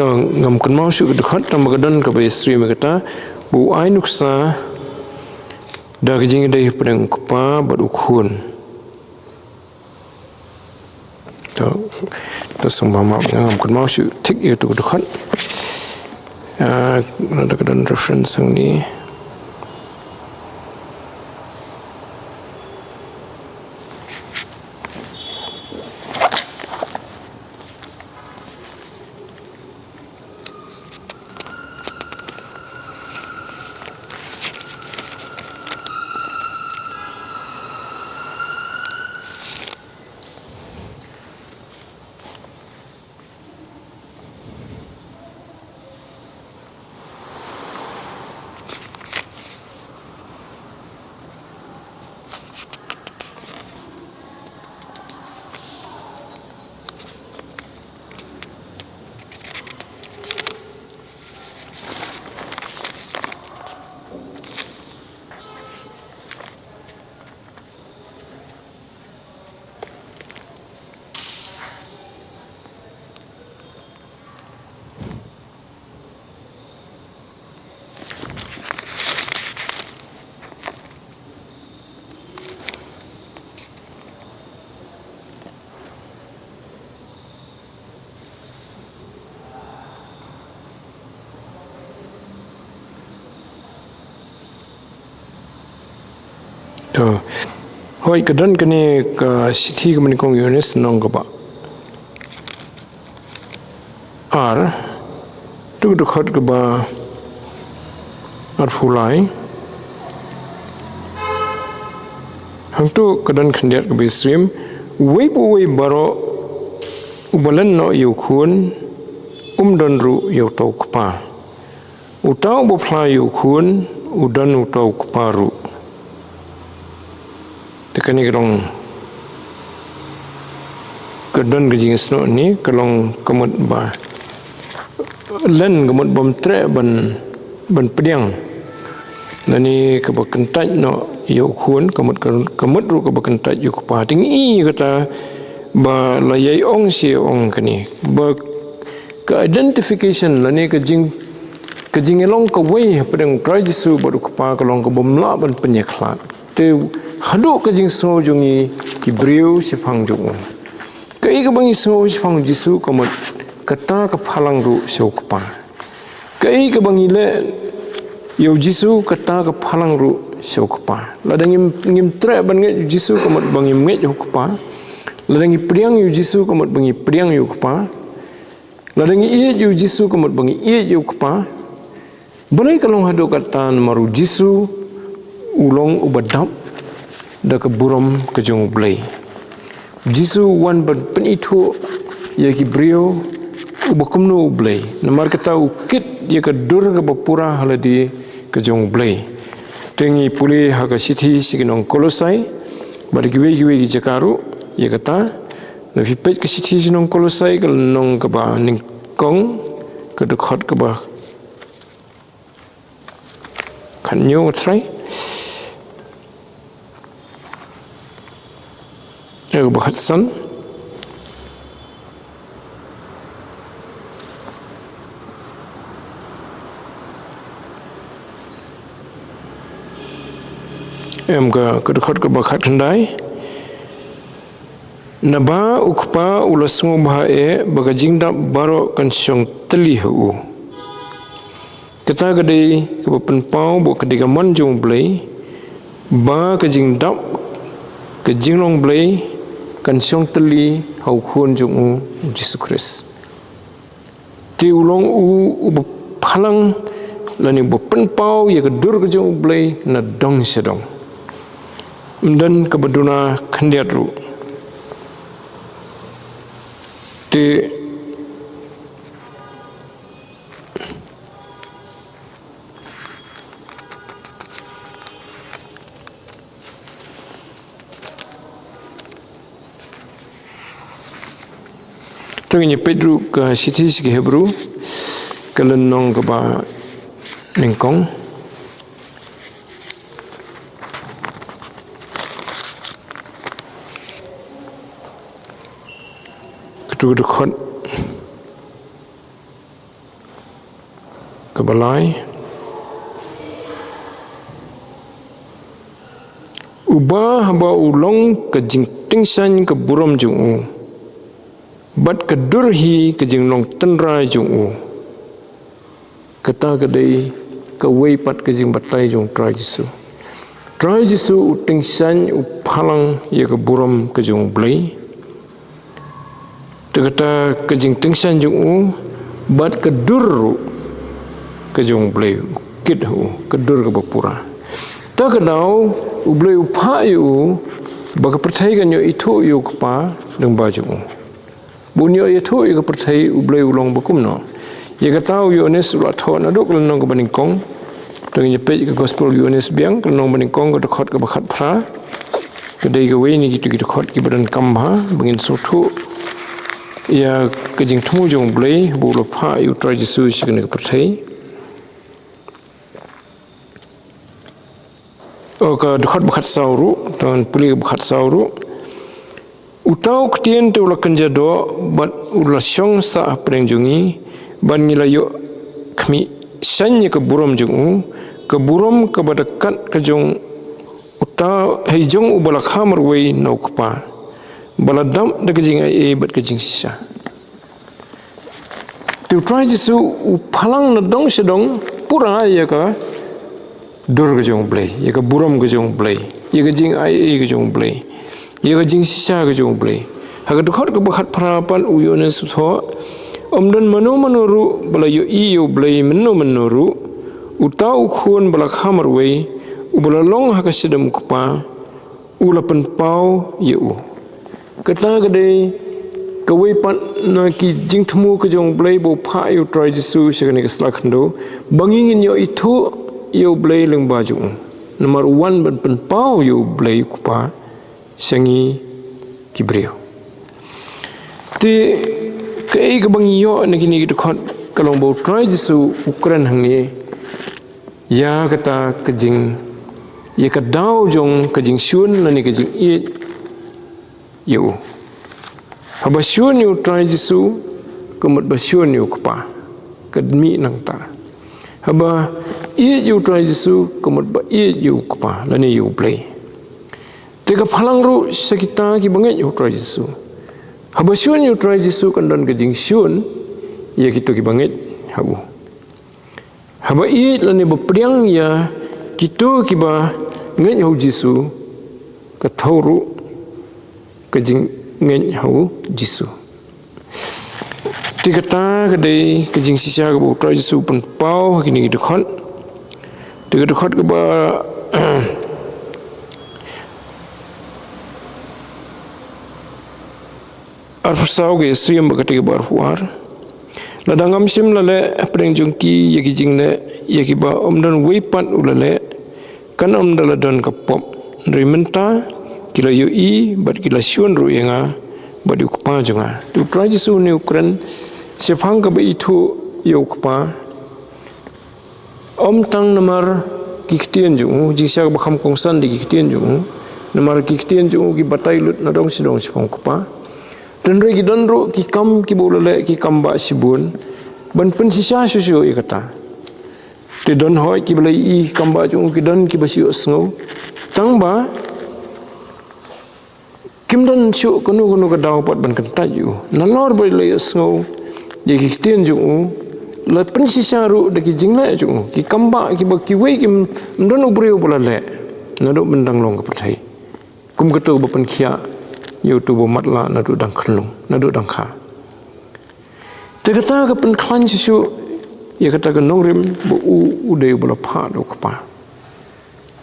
To, ngam kynmaw shuh ka dkhot, tang ba ka don kaba ïasyriem ïa kata, ba u ai nuksa da ka jingïadei hapdeng u Kpa bad u Khun. To, to sngewbha map, ngam kynmaw shuh thik ïa kato ka dkhot. Ah, lada ka don reference hangne. To, hoi, ka don kane ka shithi ka mane kong Ïoannis lynnong kaba ar, tu ka dkhot kaba arphew lai. Hangtu ka don khyndiat kaba ïasyriem, uwei pa uwei baroh uba len noh ïa u Khun, um don ruh ïa uta u Kpa. Uta uba phla ïa u Khun, u don uta u Kpa ruh. Te kane ka long, ka don ka jingsngew ne, ka long ka mut ba len, ka mut bym treh ban, ban pdiang. Lane kaba kyntait noh ïa u Khun, ka mut, ka, ka mut ruh kaba kyntait ïa u Kpa. Te ngi i kata ba la ïai ong shi ong kane. Ba ka identification lane ka jing, ka jingïalong kawei hapdeng u Trai Jisu bad u Kpa ka long kaba ym lah ban pynïakhlad. Te haduh ka jingsngew jong ngi ki briew shaphang jong u. Kaei kaba ngi sngew shaphang u Jisu ka mut kata ka phalang ruh sha u Kpa. Kaei kaba ngi leh ïa u Jisu kata ka phalang ruh sha u Kpa. Lada ngim, ngim treh ban ngeit ïa u Jisu ka mut ba ngim ngeit ïa u Kpa. Lada ngi pdiang ïa u Jisu ka mut ba ngi pdiang ïa u Kpa. Lada ngi ïeit ïa u Jisu ka mut ba ngi ïeit ïa u Kpa. Balei ka long haduh katta? Namar u Jisu u long uba dap da ka burom ka jong u Blei. U Jisu u wan ban pynithuh ïa ki briew uba kumno u Blei. Namar kata u kit ïa ka dur kaba pura ha lade ka jong u Blei. Te ngi pule ha ka shithi sha ki nong Kolosai, bad kiwei kiwei ki jaka ruh ïa kata. Lada phi peit ka shithi sha ki nong Kolosai, ka lynnong kaba nyngkong, ka dkhot kaba khathynñiew, nga tharai. Eh, kaba khatsan. Em, ka, ka dkhot kaba khatkhyndai. Naba u Kpa u la sngewbha eh ba ka jingdap baroh kan shong tylli ha u. Kata ka dei kaba pynpaw ba ka dei ka mon jong u Blei ba ka jingdap, ka jinglong Blei kan shong tylli ha u Khun jong u, u Jisu Khrist. Te u long u, uba phalang lane uba pynpaw ïa ka dur ka jong u Blei na dong sha dong. Ym don kaba duna khyndiat ruh. Te To ngin ïa peit ruh ka shithi sha ki Hebru, ka lynnong kaba nyngkong. Katu ka dkhot kaba lai. Uba haba u long ka jingtyngshaiñ ka burom jong u, bad ka dur hi ka jinglong tynrai jong u. Kata ka dei kawei pat ka jingbatai jong u Trai Jisu. Trai Jisu u tyngshaiñ, u phalang ïa ka burom ka jong u Blei. Te kata ka jingtyngshaiñ jong u, bad ka dur ruh ka jong u Blei, u kit ha u, ka dur kaba pura. Ta ka daw, u Blei u phah ïa u, ba ka pyrthei kan ïoh ithuh ïa u Kpa lyngba jong u. Ba un ïoh ithuh ïa ka pyrthei, u Blei u long ba kumno. Ïa kata u Ïoannis u la thoh naduh ka lynnong kaba nyngkong. To ngin ïa peit ka Gospel Ïoannis biang, ka lynnong ba nyngkong, ka dkhot kaba khatphra. Ka dei kawei na kitu ki dkhot kiba donkam bha ba ngin sngewthuh ïa ka jingthmu jong u Blei ba u la phah ïa u Trai Jisu sha kane ka pyrthei. Oh, ka dkhot ba khatsaw ruh, to ngin pule ka ba khatsaw ruh. Uta u ktien te u la kynja doh, bad u la shong sah hapdeng jong ngi, bad ngi la ïoh khmih shaiñ ïa ka burom jong u, ka burom kaba da kat ka jong uta, hei jong uba la kha marwei na u Kpa, ba la dap da ka jingaiei bad ka jingshisha. Te u Trai Jisu u phalang na dong sha dong pura ïa ka dur ka jong U Blei, ïa ka burom ka jong U Blei, ïa ka jingai ei ka jong U Blei, ïa ka jingshisha ka jong U Blei. Ha ka dkhot kaba khatphra pat u Ïoannis u thoh, ym don mano mano ruh ba la ïohi ïa U Blei mynno mynno ruh, uta u Khun ba la kha marwei, uba la long ha ka shadem U Kpa, u la pynpaw ïa u. Kata ka dei kawei pat na ki jingthmu ka jong U Blei ba u phah ïa U Trai Jisu sha kane ka sla khyndew, ba ngi ngin ïoh ithuh ïa U Blei lyngba jong u. Namar u wan ban pynpaw ïa U Blei U Kpa sha ngi ki briew. Te kaei kaba ngi ïoh na kine ki dkhot ka long ba U Trai Jisu u kren hangne ïa kata ka jing, ïa ka daw jong ka jingshun lane ka jingïeit ïa u. Haba shun ïa U Trai Jisu, ka mut ba shun ïa U Kpa, ka mih nangta. Haba ïeit ïa U Trai Jisu, ka mut ba ïeit ïa U Kpa lane ïa U Blei. Te ka phalang ruh sha kita kiba ngeit ha U Trai Jisu. Haba shun ïa U Trai Jisu kan don ka jingshun ïa kito kiba ngeit ha u. Haba ïeit lane ba pdiang ïa kito kiba ngeit ha U Jisu, ka thew ruh ka jingngeit ha U Jisu. Te kata ka dei ka jingshisha kaba U Trai Jisu u pynpaw ha kine ki dkhot. Te ka dkhot kaba arphew saw ka ïasyriem bad kata kaba arphew ar. Lada ngam shym la leh hapdeng jong ki ïa ki jingleh ïa kiba ym don uwei pat u la leh, kan ym da la don ka pop. Hynrei mynta ki la ïohi bad ki la shun ruh ïa nga bad ïa U Kpa jong nga. Te U Trai Jisu une u kren shaphang kaba ithuh ïa U Kpa. Ym tang namar ki ktien jong u, jingshisha kaba kham kongsan dei ki ktien jong u. Namar ki ktien jong u ki batai lut na dong shi dong shaphang U Kpa. Hynrei ki don ruh ki kam kiba u la leh, ki kam bah shibun ban pynshisha shuh shuh ïa kata. Te don hooid kiba la ïohi ki kam bah jong u, ki don kiba shu ïohsngew. Tang ba kim don shuh kano kano ka daw pat ban kyntait ïa u. Nalor ba la ïohsngew ïa ki ktien jong u, la pynshisha ruh da ki jingleh jong u. Ki kam bah kiba kiwei kim don u briew ba la leh naduh myndang long ka pyrthei. Kum kato ba pynkhiah ïa uto uba matlah naduh dang khyllung, naduh dang kha. Te kata ka pynkhlaiñ shisha ïa kata ka nongrim ba u, u dei uba la phah da U Kpa.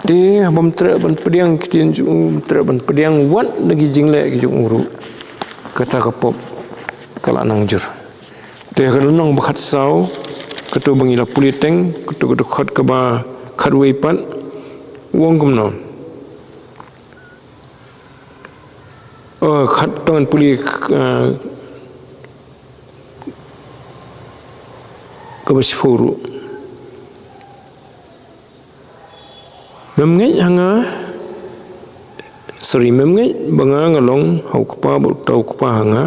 Te haba ym treh ban pdiang ki ktien jong u, ym treh ban pdiang wat na ki jingleh ki jong u ruh, kata ka pop ka la nang jur. Te ha ka lynnong ba khatsaw, kato ba ngi la pule teng, kato ka dkhot kaba khatwei pat, u ong kumno. Oh, khat tang ngan pule, eh, kaba shiphew ruh. Mem ngeit ha nga, sorry, mem ngeit ba nga nga long ha U Kpa bad uta U Kpa ha nga.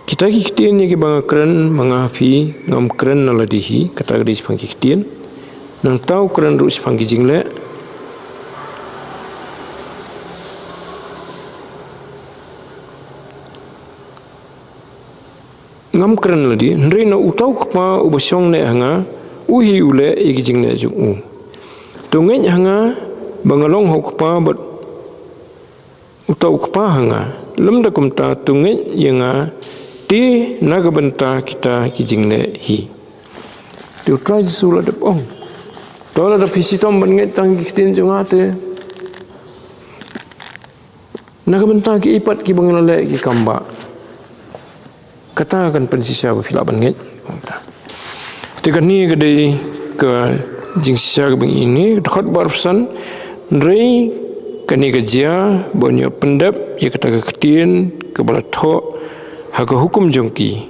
Kita ki ktien ïa kiba nga kren ma nga ha phi, ngam kren na lade hi, kata ka dei shaphang ki ktien. Nangta u kren ruh shaphang ki jingleh. Ngam kren lade, hynrei na uta U Kpa uba shong neh ha nga, u hi u leh ïa ki jingleh jong u. To ngeit ha nga ba nga long ha U Kpa bad uta U Kpa ha nga. Lymda kumta to ngeit ïa nga te na ka bynta kita ki jingleh hi. Te U Trai Jisu la dep ong. To lada phi shitom ban ngeit tang ki ktien jong nga te na ka bynta kiei pat kiba nga la leh ki kam bah, kata kan pynshisha ba phi lah ban ngeit. Te kane ka dei ka jingshisha kaba ngi ïohi, dkhot ba arphew san, hynrei kane ka jia ba un ïoh pyndep ïa kata ka ktien kaba la thoh ha ka hukum jong ki.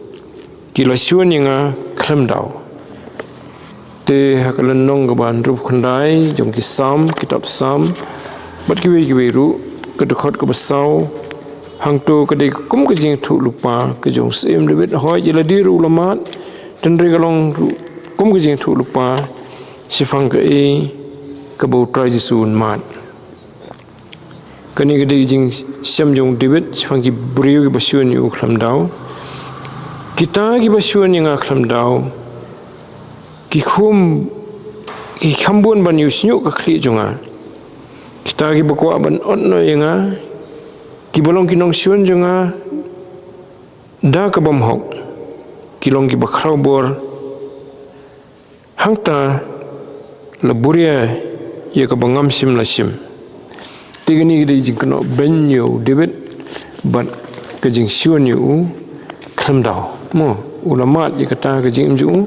Ki la shun ïa nga khlem daw. Te ha ka lynnong kaba hynriewphew khyndai jong ki Salm, kitab Salm, bad kiwei kiwei ruh, ka dkhot kaba saw, hangto ka dei kum ka jingïathuhlypa ka jong u Syiem David, hooid ïa lade ruh u la mad, hynrei ka long ruh kum ka jingïathuhlypa shaphang kaei kaba U Trai Jisu un mad. Kane ka dei ka jingshem jong u David shaphang ki briew kiba shun ïa u khlem daw. Kita kiba shun ïa nga khlem daw, ki khum, ki kham bun ban ïohsngew ka khlieh jong nga. Kita kiba kwah ban ot noh ïa nga, kiba long ki nongshun jong nga da ka bymhok, ki long kiba khraw bor. Hangta la buria ïa kaba ngam shym la shim. Te kane ka dei jingkynnoh beiñ ïa u David bad ka jingshun ïa u khlem daw. Mo, u la mad ïa kata ka jingim jong u.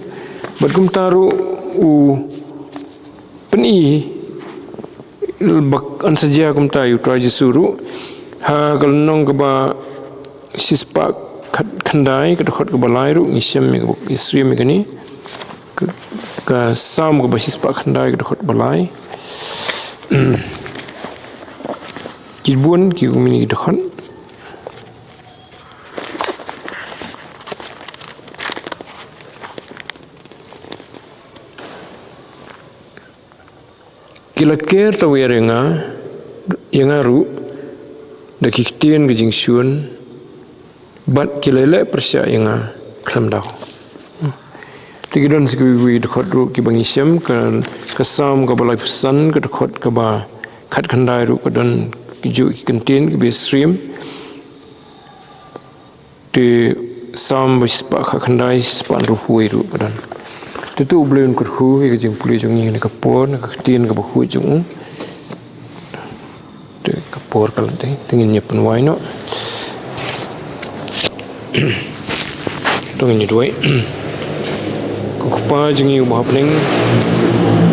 Bad kumta ruh u pyni ba yn sa jia kumta ïa u Trai Jisu ruh. Ha ka lynnong kaba shispah khat khyndai, ka dkhot kaba lai ruh ngi shem ïa kaba, ngi shem ïa kane. Ka, ka Salm kaba shispah khyndai, ka dkhot ba lai. Ki bun ki kumne ki dkhot. Ki la ker tawiar ïa nga, ïa nga ruh da ki ktien ka jingshun, bad ki la leh pyrshah ïa nga khlem daw. Te ki don sa kiwei kiwei dkhot ruh kiba ngi shem, ka, ka Salm kaba laiphew san, ka dkhot kaba khat khyndai ruh ka don kijuh ki kyntien kiba ïasyriem. Te Salm ba shispah khat khyndai, shispah hynriewphew wei ruh ka don. Te to U Blei un kyrkhu ïa ka jingpule jong ngi ha kane ka por, na ka ktien kaba khuid jong u. Te ka por ka la dei, te ngin ïa pynwai noh. To ngin ïa duwai. Ko Kpa jong ngi uba ha bneng,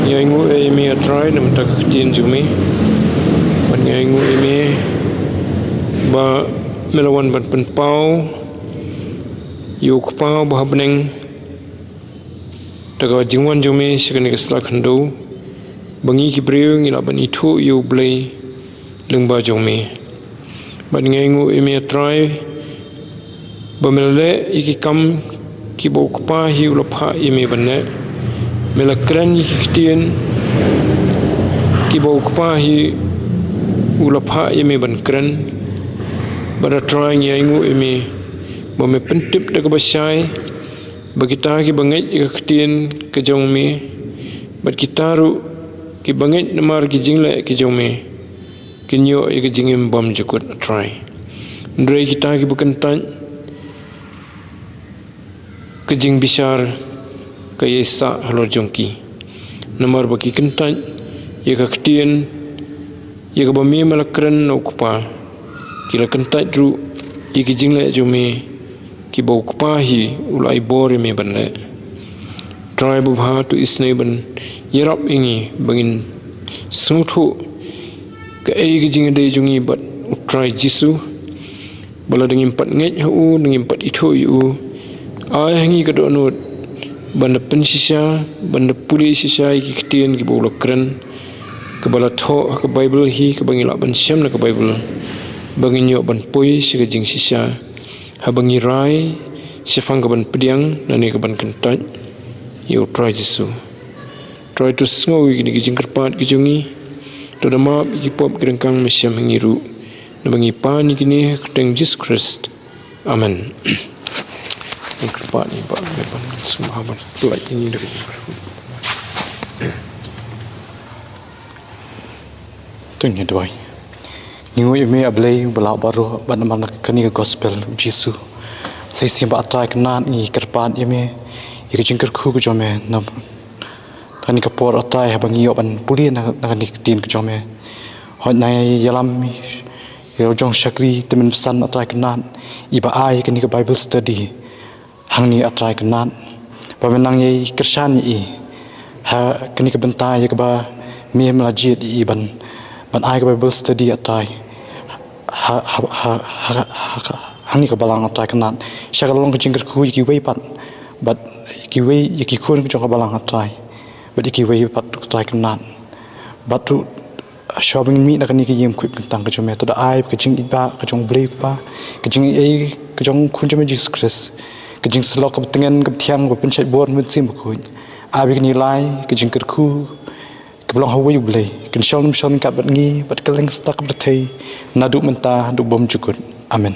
ngi ainguh ïa me A Trai namar ka ktien jong me. Bad ngi ainguh ïa me ba me la wan ban pynpaw ïa u Kpa uba ha bneng da ka jingwan jong me sha kane ka sla khyndew, ba ngi ki briew ngi lah ban ithuh ïa U Blei lyngba jong me. Bad ngi ainguh ïa me A Trai ba me la leh ïa ki kam kiba u Kpa hi u la phah ïa me ban leh. Me la kren ïa ki ktien kiba u Kpa hi u la phah ïa me ban kren. Bad A Trai ngi ainguh ïa me ba me pyntip da kaba shai ba kita kiba ngeit ïa ka ktien ka jong me, bad kita ruh kiba ngeit namar ki jingleh ki jong me, kin ïoh ïa ka jingim bymjukut A Trai. Hynrei kita kiba kyntait ka jingbishar ka ïaisah halor jong ki. Namar ba ki kyntait ïa ka ktien ïa kaba me me la kren na u Kpa, ki la kyntait ruh ïa ki jingleh jong me kiba u Kpa hi u la ai bor ïa me ban leh. Trai babha, to isynei ban ïarap ïa ngi ba ngin sngewthuh kaei ka jingïadei jong ngi bad u Trai Jisu. Ba lada ngim pat ngeit ha u, ngim pat ithuh ïa u, ai ha ngi ka dohnud ban da pynshisha, ban da pule shisha ïa ki ktien kiba u la kren, kaba la thoh ha ka Baibl hi, kaba ngi lah ban shem na ka Baibl, ba ngin ïoh ban poi sha ka jingshisha haba ngi rai shaphang ka ban pdiang lane ka ban kyntait ïa u Trai Jisu. Trai, to sngew ïa kine ki jingkyrpad ki jong ngi, to da map ïa ki pop ki ryngkang, me shem ha ngi ruh. Naba ngi pan ïa kine ha ka kyrteng Jisu Khrist. Amen. Jingkyrpad ïa ba, ïa ban sngewbha ban pynlait ïa ngi da ka jingkyrkhu. To ngin ïa duwai. Ngi nguh ïa me A Blei uba lah baroh, bad namar na kane ka gospel u Jisu. Sa shisien ba A Trai Kynrad ngi kyrpad ïa me ïa ka jingkyrkhu ka jong me na kane ka por A Trai, haba ngi ïoh ban pule na, na kane ka ktien ka jong me. Hooid, nang ïalam ïa la jong shakri Tymmen Basan A Trai Kynrad, iba ai kane ka Bible study hangne A Trai Kynrad, ba me nang ïai kyrshan ïa i ha kane ka bynta ïa kaba me me la jied ïa i ban, ban ai ka Bible study A Trai ha, ha, ha, ha, ha, ha, hangne ka balang A Trai Kynrad. Sha ka long ka jingkyrkhu ïa kiwei pat, bad ïa kiwei, ïa ki khun ka jong ka balang A Trai, bad ïa kiwei pat A Trai Kynrad. Bad to shuwa ba ngin mih na kane ka ïing khuid kyntang ka jong me, to da ai ka jingïeit ba ka jong U Blei U Kpa, ka jingaiei ka jong u Khun jong me Jisu Khrist, ka jingsyllok kaba tngen kaba thiang kaba pynshait bor na U Mynsiem Bakhuid. Ai ba kane lai ka jingkyrkhu kaba long ha uwei U Blei kin shong nym shong ryngkat bad ngi bad kylleng ka stak ka pyrthei, naduh mynta haduh bymjukut. Amen.